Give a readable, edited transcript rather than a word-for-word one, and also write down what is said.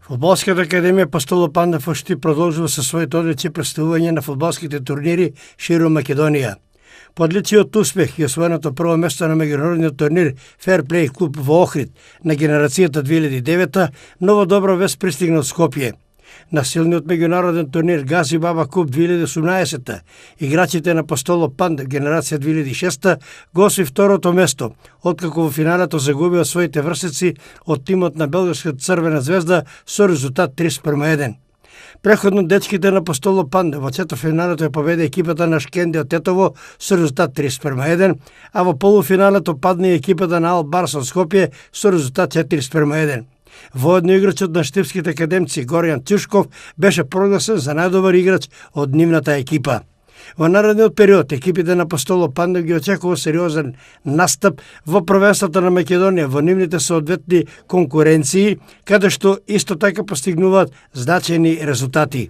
Фудбалската академија Апостоло Пандов Ошти продолжува со своите одлични претставување на фудбалските турнири ширум Македонија. По одличниот успех и освоеното прво место на меѓународниот турнир Fair Play клуб во Охрид на генерацијата 2009, ново добро вест пристигна од Скопје. На силниот меѓународен турнир Гази Баба Куп 2018, играчите на Апостоло Пандов генерација 2006 го освои второто место, откако во финалето загубија своите врсеци од тимот на Белградската Црвена звезда со резултат 3:1. Преходно дечките на Апостоло Пандов во четвртфиналето ја победи екипата на Шкенди од Тетово со резултат 3:1, а во полуфиналето падна и екипата на Ал Барс од Скопје со резултат 4:1. Воедно играчот на штипските академци Горјан Тишков беше прогласен за најдобар играч од нивната екипа. Во наредниот период екипите на Апостоло Пандов ги очекува сериозен настап во првенството на Македонија во нивните соодветни конкуренции, каде што исто така постигнуваат значајни резултати.